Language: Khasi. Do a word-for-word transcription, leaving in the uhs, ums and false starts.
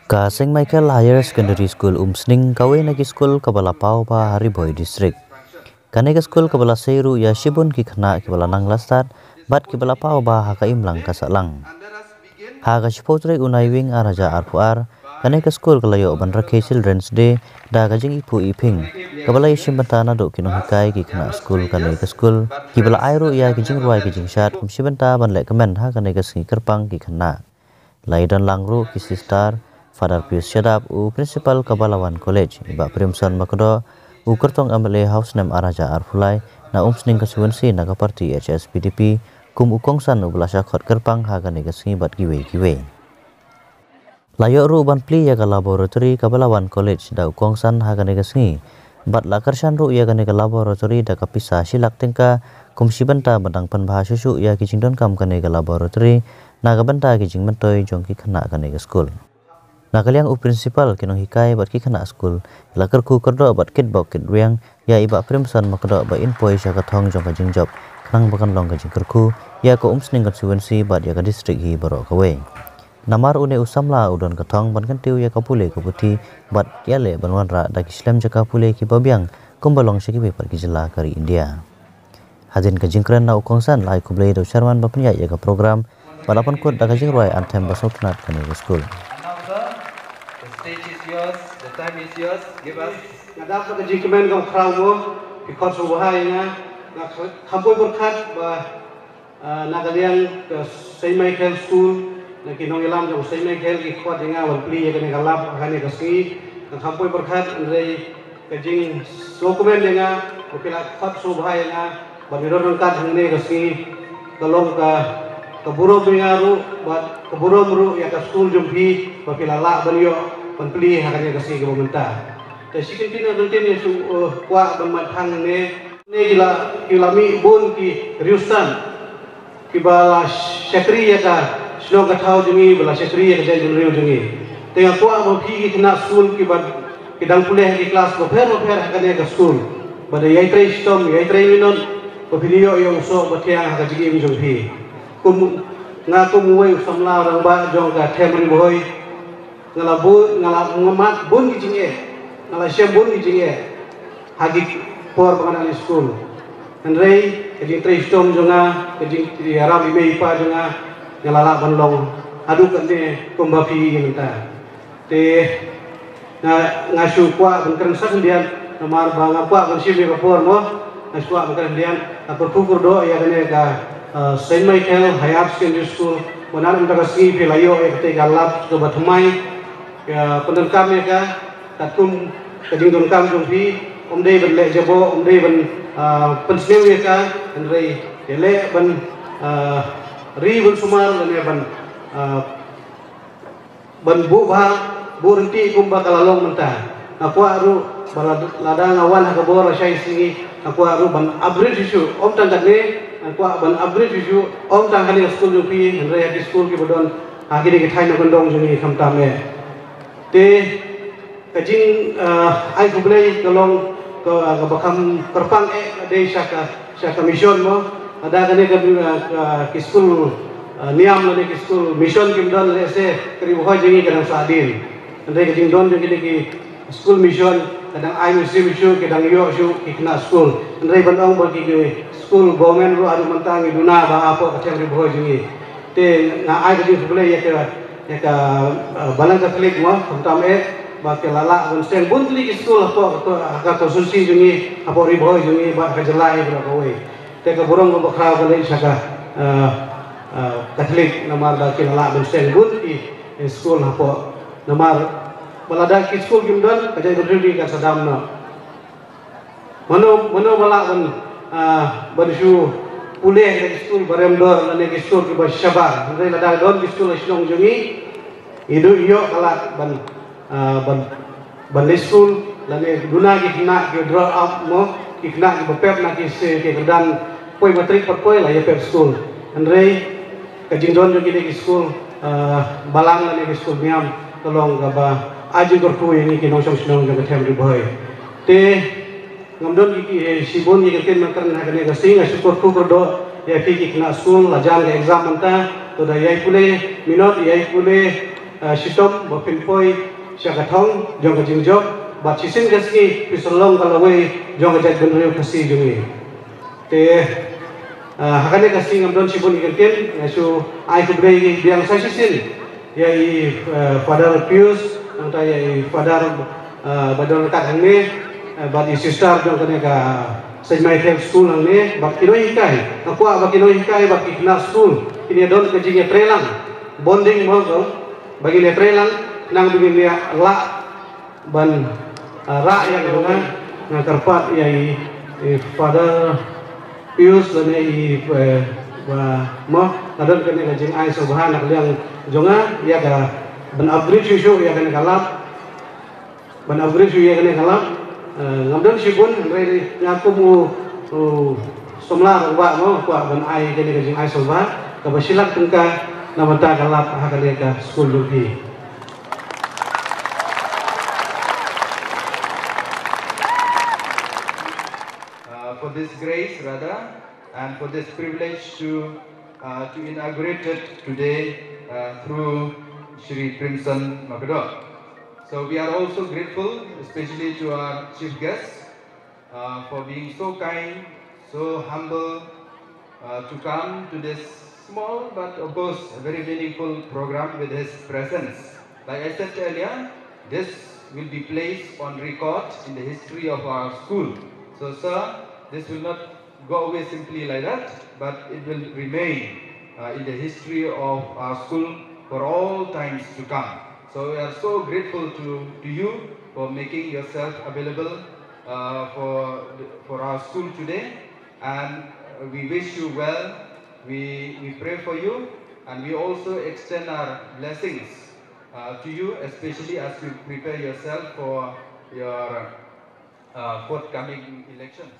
Ka Saint Michael Higher Secondary School Umsning kawei na ki skul kaba la paw bha ha Ri Bhoi District. Kane ka skul kaba la sei ruh ïa shibun ki khynnah kiba la nang la stad bad kiba la paw bha ha ka imlang ka sahlang. Ha ka shiphew tarik u Naiwieng ar hajar arphew ar, kane ka skul ka la ïoh ban rakhe Children's Day da ka jingiphuh iping kaba la ïashim bynta naduh ki nonghikai, ki khynnah skul kane ka skul, kiba la ai ruh ïa ki jingrwai ki jingshad kum shi bynta ban leh kmen ha kane ka sngi kyrpang ki khynnah. La ïadon lang ruh ki sister, Father Pius Shadap, u principal ka Balawan College, i Bah Primson Makdoh, u kyrtong M L A ha u snem ar hajar arphew lai na Umsning constituency na ka party H S P D P, kum u kongsan uba la shah khot kyrpang ha kane ka sngi bad kiwei kiwei. La ïoh ruh ban plie ïa ka laboratory ka Balawan College da u kongsan ha kane ka sngi. Bad la kyrshan ruh ïa kane ka laboratory da ka pisa shi lak tyngka, kum shi bynta ban dang pynbha shuh shuh ïa ki jingdonkam kane ka laboratory na ka bynta ki jingmyntoi jong ki khynnah kane ka skul. Na ka liang u principal, ki nonghikai bad ki khynnah skul la kyrkhu kyrdoh bad kitbok kitrwiang ïa i Bah Primson Makdoh ba in poi sha ka thong jong ka jingjop khnang ba kan long ka jingkyrkhu ïa ka Umsning constituency bad ïa ka district hi baroh kawei. Namar une u samla u don ka thong ban kyntiew ïa ka pule ka puthi bad ïaleh ban wanrah da ki shlem jaka pule kiba biang kumba long sha kiwei pat ki jylla ka ri India. Hadien ka jingkren na u kongsan, la ai khublei da u chairman ba pynïaid ïa ka program bad la pynkut da ka jingrwai anthem ba sngewtynnat kane ka skul. Nga dap da ka jingkmen kam khraw mo, phi khot sngewbha ïa nga, nga kham poi pyrkhat ba Ah, na ka liang ka Saint Michael School, na ki nongïalam jong Saint Michael ki khot ïa nga ban plie ïa kane ka lab ha kane ka sngi. Nga kham poi pyrkhat, hynrei ka jingsngewkmen ïa nga ba phi la khot sngewbha ïa nga ban ïadon ryngkat hangne ka sngi, ka long ka, ka burom ïa nga ruh bad ka burom ruh ïa ka skul jong phi ba phi la lah ban ïoh ban plie ha kane ka sngi kaba mynta. Te shi kyntien kyntien ïa shu, eh, kwah ban mad hangne. Ne ki la, ki la mih bun ki riewstad kiba la shakri ïa ka shnong ka thaw jong ngi, ba la shakri ïa ka jaitbynriew jong ngi. Te nga kwah ba phi ki khynnah skul kiba ki dang pule ha ki klas bapher bapher ha kane ka skul, ba da ïai trei shitom, ïai trei minot, ba phin ïoh ïa u soh ba thiang ha ka jingim jong phi. Kum nga kum uwei u samla rangbah jong ka them Ri Bhoi, nga la bun, nga la mad bun ki jingeh, nga la shem bun ki jingeh ha ki por ba nga dang skul. Hynrei ka jingtrei shitom jong nga, ka jingïarap i mei i pa jong nga, nga la lah ban long haduh katne kumba phi ïohi mynta. Te nga, nga shu kwah ban kren sa khyndiat, namar ba nga kwah ban shim ïa ka por mo, nga shu kwah ban kren khyndiat. Nga kyrkhu kyrdoh ïa kane ka, uh, Saint Michael Higher Secondary School, ba na mynta ka sngi phi la ïoh ïa kata ka lab kaba thymmai. Ka pyndonkam ïa ka katkum ka jingdonkam jong phi, ym dei ban leh jaboh, ym dei ban, ah, pynsniew ïa ka, hynrei ïaleh ban, ah, ri ban sumar lane ban, ah, ban buh bha, buh ryntih kumba ka la long mynta. Nga kwah ruh ba la, lada nga wan ha ka bor lashai sngi, nga kwah ruh ban upgrade shuh shuh, ym tang katne, nga kwah ban upgrade shuh shuh, ym tang ha kane ka skul jong phi, hynrei ha ki skul kiba don ha kine ki thaiñ nongkyndong jong ngi khamtam eh. Te ka jing, ah, ai khublei ka long ka, ah, kaba kham kyrpang eh ka dei sha ka, sha ka mission mo. Lada kane ka, ah, ka, ki skul, ah, niam lane ki skul mission kim don lehse ka Ri Bhoi jong ngi ka dang sahdien. Hynrei ka jingdon jong kine ki skul mission ka dang ai mynsiem shuh, ka dang ïoh shuh ki khynnah skul. Hynrei ban ong ba ki, ki skul government ruh haduh mynta ngi duna bha hapoh ka them Ri Bhoi jong ngi. Te nga ai ka jingkhublei ïa ka, ïa ka, eh, Balang Catholic mo, khamtam eh, ba ki la lah ban seng bun tylli ki skul hapoh, hapoh, ha ka constituency jong ngi, hapoh Ri Bhoi jong ngi, bad ka jylla hi baroh kawei. Te ka burom kaba khraw ka leit sha ka, eh, eh, Catholic, namar ba ki la lah ban seng bun ki, eh, skul hapoh. Namar ba lada ki skul kim don, ka jaitbynriew kan sa dam noh. Mano, mano ba lah ban, ah, ban shu pule ha ki skul ba rem dor lane ki skul kiba shabar. Hynrei lada don ki skul ha shnong jong ngi, ngi duh ïoh ka lad ban, ah, ban, ban leit skul lane duna ki khynnah ki drop out mo, ki khynnah kiba pep na ki se ki kyrdan poi matrik pat poi la ïa pep skul. Hynrei ka jingdon jong kine ki skul, ah, balang lane ki skul niam ka long kaba ai jingkyrkhu ïa ngi ki nongshong shnong jong ka them Ri Bhoi. Te ngam don ki, ki, eh, shibun ki kyntien ban kren ha kane ka sngi, nga shu kyrkhu kyrdoh ïa phi ki khynnah skul, la jan ka exam mynta, to da ïai pule minot, ïai pule Ah, shitom ba phin poi sha ka thong jong ka jingjop, bad shisien ka sngi phi sa long ka lawei jong ka jaitbynriew Khasi jong ngi. Te, ah, ha kane ka sngi ngam don shibun ki kyntien, nga shu ai khublei biang sa shisien ïa i, eh, Father Pius, nangta ïa i Father, eh, ba don ryngkat hangne, eh, bad i sister jong kane ka Saint Michael School hangne, bad ki nonghikai, nga kwah ba ki nonghikai bad ki khynnah skul kin ïa don ka jingïatreilang, bonding mo, ba ngin ïatreilang, nang ba ngin ïa lah ban, ah, rah ïa ka jong nga. Nga kyrpad ïa i, i Father Pius lane i, eh, ba mo, nga don kane ka jingai sngewbha na ka liang jong nga ïa ka ban upgrade shuh shuh ïa kane ka lab, ban upgrade shuh ïa kane ka lab. Eh, ngam don shibun, hynrei nga kum u, u samla rangbah mo, kwah ban ai kane ka jingai sngewbha kaba shi lak tyngka na bynta ka lab ha kane ka skul jong phi. Uh, for this grace, rather, and for this privilege to, uh, to inaugurate it today, uh, through Shri Primson Makadok. So we are also grateful, especially to our chief guest, uh, for being so kind, so humble, uh, to come to this small but, of course, a very meaningful program with his presence. Like I said earlier, this will be placed on record in the history of our school. So, sir, this will not go away simply like that, but it will remain, uh, in the history of our school for all times to come. So we are so grateful to, to you for making yourself available, uh, for, for our school today, and, uh, we wish you well. We, we pray for you, and we also extend our blessings, uh, to you, especially as you prepare yourself for your, uh, forthcoming election.